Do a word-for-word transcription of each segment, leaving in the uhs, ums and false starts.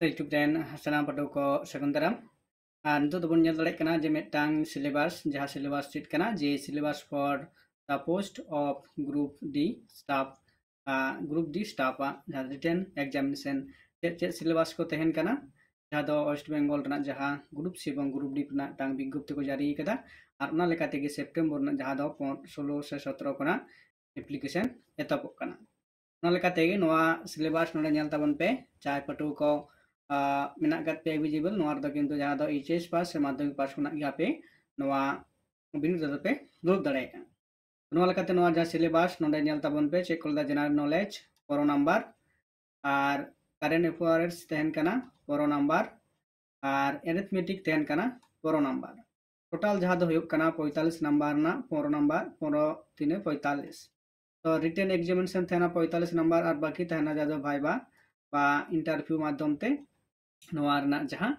YouTube ᱨᱮᱱ ᱥᱟᱱᱟᱢ ᱯᱟᱹᱴᱷᱩᱣᱟᱹ ᱠᱚ ᱥᱟᱹᱜᱩᱱ ᱫᱟᱨᱟᱢ᱾ ᱟᱨ ᱱᱤᱛᱚᱜ ᱫᱚᱵᱚᱱ ᱧᱮᱞ ᱫᱟᱲᱮᱭᱟᱜ ᱠᱟᱱᱟ ᱡᱮ ᱢᱤᱫᱴᱟᱝ syllabus, ᱡᱟᱦᱟᱸ syllabus ᱪᱮᱫ ᱠᱟᱱᱟ, ᱡᱮ syllabus for the post of group D staff, group D staff ᱟᱜ ᱡᱟᱦᱟᱸ written examination, ᱪᱮᱫ ᱪᱮᱫ syllabus ᱠᱚ ᱛᱟᱦᱮᱱ ᱠᱟᱱᱟ, ᱡᱟᱦᱟᱸ ᱫᱚ West Bengal ᱨᱮᱱᱟᱜ ᱡᱟᱦᱟᱸ group C ᱮᱵᱚᱝ group D ᱨᱮᱱᱟᱜ ᱢᱤᱫᱴᱟᱝ ᱵᱤᱜᱽᱜᱚᱯᱛᱤ ᱠᱚ ᱡᱟᱹᱨᱤ ᱠᱟᱫᱟ᱾ ᱟᱨ ᱚᱱᱟ ᱞᱮᱠᱟ ᱛᱮᱜᱮ September ᱨᱮᱱᱟᱜ ᱡᱟᱦᱟᱸ ᱫᱚ ᱯᱚᱱ-, ᱥᱳᱞᱳ ᱥᱮ ᱥᱚᱛᱨᱚ ᱠᱷᱚᱱᱟᱜ application ᱮᱛᱚᱦᱚᱵᱚᱜ ᱠᱟᱱᱟ᱾ ᱚᱱᱟ ᱞᱮᱠᱟ ᱛᱮᱜᱮ ᱱᱚᱣᱟ syllabus ᱱᱚᱰᱮ ᱧᱮᱞ ᱛᱟᱵᱚᱱ ᱯᱮ, ᱡᱟᱦᱟᱸᱭ ᱯᱟᱹᱴᱷᱩᱣᱟᱹ ᱠᱚ, ᱟᱸ, ᱢᱮᱱᱟᱜ ᱟᱠᱟᱫ ᱯᱮᱭᱟ eligible, ᱱᱚᱣᱟ ᱨᱮᱫᱚ ᱠᱤᱱᱛᱩ ᱡᱟᱦᱟᱸ ᱫᱚ H S pass ᱥᱮ ᱢᱟᱫᱽᱫᱷᱚᱢᱤᱠ pass ᱠᱷᱚᱱᱟᱜ ᱜᱮ ᱟᱯᱮ ᱱᱚᱣᱟ ᱵᱤᱱᱤᱰ ᱨᱮᱫᱚ ᱯᱮ ᱫᱩᱲᱩᱵ ᱫᱟᱲᱮᱭᱟᱜᱼᱟ᱾ ᱱᱚᱣᱟ ᱞᱮᱠᱟᱛᱮ ᱱᱚᱣᱟ ᱡᱟᱦᱟᱸ syllabus ᱱᱚᱰᱮ ᱧᱮᱞ ᱛᱟᱵᱚᱱ ᱯᱮ, ᱪᱮᱫ ᱠᱚ ᱞᱟᱹᱭᱫᱟ, general knowledge ᱯᱚᱱᱨᱚ number, ᱟᱨ current affairs ᱛᱟᱦᱮᱱ ᱠᱟᱱᱟ ᱯᱚᱱᱨᱚ number, ᱟᱨ arithmetic ᱛᱟᱦᱮᱱ ᱠᱟᱱᱟ ᱯᱚᱱᱨᱚ number᱾ Total ᱡᱟᱦᱟᱸ ᱫᱚ ᱦᱩᱭᱩᱜ ᱠᱟᱱᱟ ᱯᱚᱸᱭᱛᱟᱞᱞᱤᱥ number ᱨᱮᱱᱟᱜ ᱯᱚᱱᱨᱚ number, ᱯᱚᱱᱨᱚ ᱛᱤᱱᱮ ᱯᱚᱸᱭᱛᱟᱞᱞᱤᱥ᱾ ᱛᱚ written examination ᱛᱟᱦᱮᱱᱟ ᱯᱚᱸᱭᱛᱟᱞᱞᱤᱥ number, ᱟᱨ ᱵᱟᱹᱠᱤ ᱛᱟᱦᱮᱱᱟ ᱡᱟᱦᱟᱸ ᱫᱚ viva ᱵᱟ interview ᱢᱟᱫᱽᱫᱷᱚᱢ ᱛᱮ ᱱᱚᱣᱟ ᱨᱮᱱᱟᱜ ᱡᱟᱦᱟᱸ,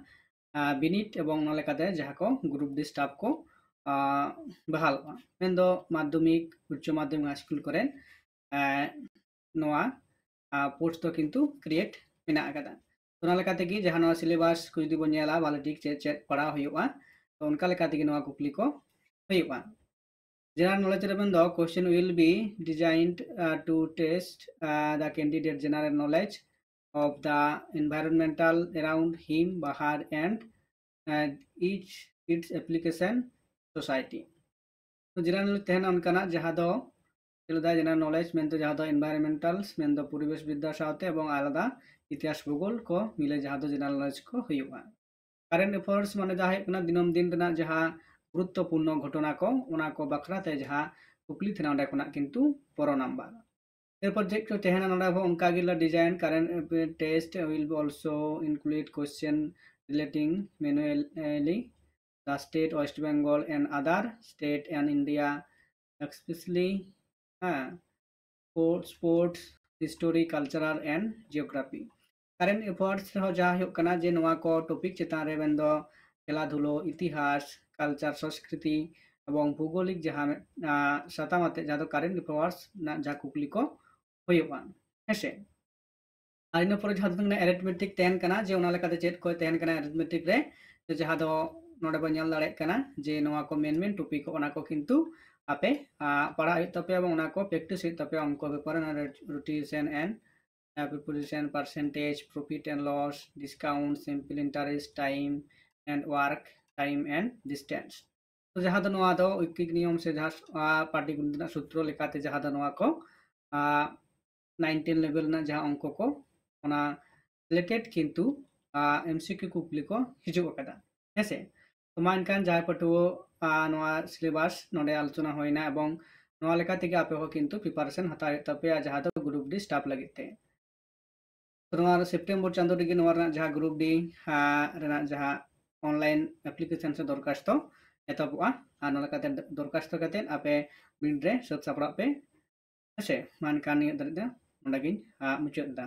ᱟᱸ, ᱵᱤᱱᱤᱰ ᱮᱵᱚᱝ ᱚᱱᱟ ᱞᱮᱠᱟᱛᱮ ᱡᱟᱦᱟᱸ ᱠᱚ group D staff ᱠᱚ, ᱟᱸ, ᱵᱟᱦᱟᱞᱚᱜᱼᱟ, ᱢᱮᱱᱫᱚ ᱢᱟᱫᱽᱫᱷᱚᱢᱤᱠ, ᱩᱪᱪᱚ ᱢᱟᱫᱽᱫᱷᱚᱢᱤᱠ, high school ᱠᱚᱨᱮ, ᱟᱸ, ᱱᱚᱣᱟ, ᱟᱸ, post ᱫᱚ ᱠᱤᱱᱛᱩ create ᱢᱮᱱᱟᱜ ᱟᱠᱟᱫᱟ᱾ ᱚᱱᱟ ᱞᱮᱠᱟ ᱛᱮᱜᱮ ᱡᱟᱦᱟᱸ ᱱᱚᱣᱟ syllabus ᱠᱚ ᱡᱩᱫᱤ ᱵᱚᱱ ᱧᱮᱞᱟ ᱵᱷᱟᱞᱮ ᱴᱷᱤᱠ ᱪᱮᱫ ᱪᱮᱫ ᱯᱟᱲᱦᱟᱣ ᱦᱩᱭᱩᱜᱼᱟ, ᱛᱚ ᱚᱱᱠᱟ ᱞᱮᱠᱟ ᱛᱮᱜᱮ ᱱᱚᱣᱟ ᱠᱩᱠᱞᱤ ᱠᱚ ᱦᱩᱭᱩᱜᱼᱟ᱾ General knowledge ᱨᱮ ᱢᱮᱱᱫᱚ question will be designed, uh, to test, uh, the candidate general knowledge of the environmental around him বা her and, uh, each its application society. ᱛᱚ general knowledge ᱛᱟᱦᱮᱱᱟ ᱚᱱᱠᱟᱱᱟᱜ ᱡᱟᱦᱟᱸ ᱫᱚ ᱪᱮᱫ ᱞᱮᱠᱟ general knowledge ᱢᱮᱱᱛᱮ ᱡᱟᱦᱟᱸ ᱫᱚ environmental ᱢᱮᱱᱫᱚ ᱯᱚᱨᱤᱵᱮᱥ ᱵᱤᱫᱽᱫᱟ ᱥᱟᱶᱛᱮ ᱮᱵᱚᱝ ᱟᱞᱟᱫᱟ ᱤᱛᱤᱦᱟᱥ ᱵᱷᱩᱜᱳᱞ ᱠᱚ ᱢᱤᱞᱮ ᱡᱟᱦᱟᱸ ᱫᱚ general knowledge ᱠᱚ ᱦᱩᱭᱩᱜᱼᱟ᱾ Current affairs ᱢᱟᱱᱮ ᱡᱟᱦᱟᱸ ᱦᱩᱭᱩᱜ ᱠᱟᱱᱟ ᱫᱤᱱᱟᱹᱢ ᱫᱤᱱ ᱨᱮᱱᱟᱜ ᱡᱟᱦᱟᱸ ᱜᱩᱨᱩᱛᱛᱚᱯᱩᱨᱱᱚ ᱜᱷᱚᱴᱚᱱᱟ ᱠᱚ, ᱚᱱᱟ ᱠᱚ ᱵᱟᱠᱷᱨᱟ ᱛᱮ ᱡᱟᱦᱟᱸ ᱠᱩᱠᱞᱤ ᱛᱟᱦᱮᱱᱟ ᱚᱸᱰᱮ ᱠᱷᱚᱱᱟᱜ ᱠᱤᱱᱛᱩ ᱯᱚᱱᱨᱚ number᱾ ᱮᱨᱯᱚᱨ ᱪᱮᱫ ᱠᱚ ᱛᱟᱦᱮᱱᱟ ᱱᱚᱰᱮ ᱦᱚᱸ ᱚᱱᱠᱟ ᱜᱮ design, current test will be also include question relating mainly the state West Bengal and other state and India, especially, ᱦᱮᱸ, sports, sports, history, cultural and geography. Current affairs ᱨᱮᱦᱚᱸ ᱡᱟᱦᱟᱸ ᱦᱩᱭᱩᱜ ᱠᱟᱱᱟ ᱡᱮ ᱱᱚᱣᱟ ᱠᱚ topic ᱪᱮᱛᱟᱱ ᱨᱮ ᱢᱮᱱᱫᱚ ᱠᱷᱮᱞᱟ ᱫᱷᱩᱞᱚ, ᱤᱛᱤᱦᱟᱥ, culture, ᱥᱚᱸᱥᱠᱨᱤᱛᱤ ᱮᱵᱚᱝ ᱵᱷᱳᱜᱳᱞᱤᱠ ᱡᱟᱦᱟᱸ, ᱟᱸ, ᱥᱟᱛᱟᱢ ᱟᱛᱮ ᱡᱟᱦᱟᱸ ᱫᱚ current affairs ᱨᱮᱱᱟᱜ ᱡᱟᱦᱟᱸ ᱠᱩᱠᱞᱤ ᱠᱚ ᱦᱩᱭᱩᱜᱼᱟ, ᱦᱮᱸᱥᱮ᱾ ᱟᱨ ᱤᱱᱟᱹ ᱯᱚᱨᱮ ᱡᱟᱦᱟᱸ ᱫᱚ ᱛᱟᱦᱮᱱ ᱠᱟᱱᱟ arithmetic ᱛᱟᱦᱮᱱ ᱠᱟᱱᱟ, ᱡᱮ ᱚᱱᱟ ᱞᱮᱠᱟᱛᱮ ᱪᱮᱫ ᱠᱚ ᱛᱟᱦᱮᱱ ᱠᱟᱱᱟ arithmetic ᱨᱮ, ᱡᱟᱦᱟᱸ ᱫᱚ ᱱᱚᱰᱮ ᱵᱚᱱ ᱧᱮᱞ ᱫᱟᱲᱮᱭᱟᱜ ᱠᱟᱱᱟ ᱡᱮ ᱱᱚᱣᱟ ᱠᱚ main main topic ᱚᱱᱟ ᱠᱚ ᱠᱤᱱᱛᱩ ᱟᱯᱮ ᱯᱟᱲᱦᱟᱜ ᱦᱩᱭᱩᱜ ᱛᱟᱯᱮᱭᱟ ᱮᱵᱚᱝ ᱚᱱᱟ ᱠᱚ practice ᱦᱩᱭᱩᱜ ᱛᱟᱯᱮᱭᱟ ᱚᱝᱠᱚ ᱵᱮᱯᱟᱨ ᱨᱮ, rotation and preposition, percentage, profit and loss, discount, simple interest, time and work, time and distance. ᱛᱚ ᱡᱟᱦᱟᱸ ᱫᱚ ᱱᱚᱣᱟ ᱫᱚ ᱳᱭᱠᱤᱠ ᱱᱤᱭᱚᱢ ᱥᱮ ᱡᱟᱦᱟᱸ ᱯᱟᱴᱤᱜᱩᱱᱤᱛ ᱨᱮᱱᱟᱜ ᱥᱩᱛᱨᱚ ᱞᱮᱠᱟᱛᱮ ᱡᱟᱦᱟᱸ ᱫᱚ ᱱᱚᱣᱟ ᱠᱚ nine ten level ᱨᱮᱱᱟᱜ ᱡᱟᱦᱟᱸ ᱚᱝᱠᱚ ᱠᱚ, ᱚᱱᱟ related ᱠᱤᱱᱛᱩ MCQ ᱠᱩᱠᱞᱤ ᱠᱚ ᱦᱤᱡᱩᱜ ᱟᱠᱟᱫᱟ᱾ ᱦᱮᱸᱥᱮ? ᱛᱚ ᱢᱟ ᱮᱱᱠᱷᱟᱱ ᱡᱟᱦᱟᱸᱭ ᱯᱟᱹᱴᱷᱩᱣᱟᱹ ᱱᱚᱣᱟ syllabus ᱱᱚᱰᱮ ᱟᱞᱳᱪᱚᱱᱟ ᱦᱩᱭᱱᱟ ᱮᱵᱚᱝ ᱱᱚᱣᱟ ᱞᱮᱠᱟ ᱛᱮᱜᱮ ᱟᱯᱮ ᱦᱚᱸ ᱠᱤᱱᱛᱩ preparation ᱦᱟᱛᱟᱣ ᱦᱩᱭᱩᱜ ᱛᱟᱯᱮᱭᱟ ᱡᱟᱦᱟᱸ ᱫᱚ group D staff ᱞᱟᱹᱜᱤᱫ ᱛᱮ᱾ ᱛᱚ ᱱᱚᱣᱟ September ᱪᱟᱸᱫᱳ ᱨᱮᱜᱮ ᱱᱚᱣᱟ ᱨᱮᱱᱟᱜ ᱡᱟᱦᱟᱸ group D ᱨᱮᱱᱟᱜ ᱡᱟᱦᱟᱸ online application ᱥᱮ ᱫᱚᱨᱠᱷᱟᱥᱛᱚ ᱮᱛᱚᱦᱚᱵᱚᱜᱼᱟ᱾ ᱟᱨ ᱱᱚᱣᱟ ᱞᱮᱠᱟᱛᱮ ᱫᱚᱨᱠᱷᱟᱥᱛᱚ ᱠᱟᱛᱮ ᱟᱯᱮ ᱵᱤᱱᱤᱰ ᱨᱮ ᱥᱟᱹᱛ ᱥᱟᱯᱲᱟᱣ ᱯᱮ᱾ ᱦᱮᱸᱥᱮ? ᱢᱟ ᱮᱱᱠᱷᱟᱱ ᱱᱤᱭᱟᱹ ᱫᱷᱟᱹᱨᱤᱡ ᱫᱚ ᱱᱚᱰᱮ ᱜᱤᱧ ᱢᱩᱪᱟᱹᱫ ᱮᱫᱟ᱾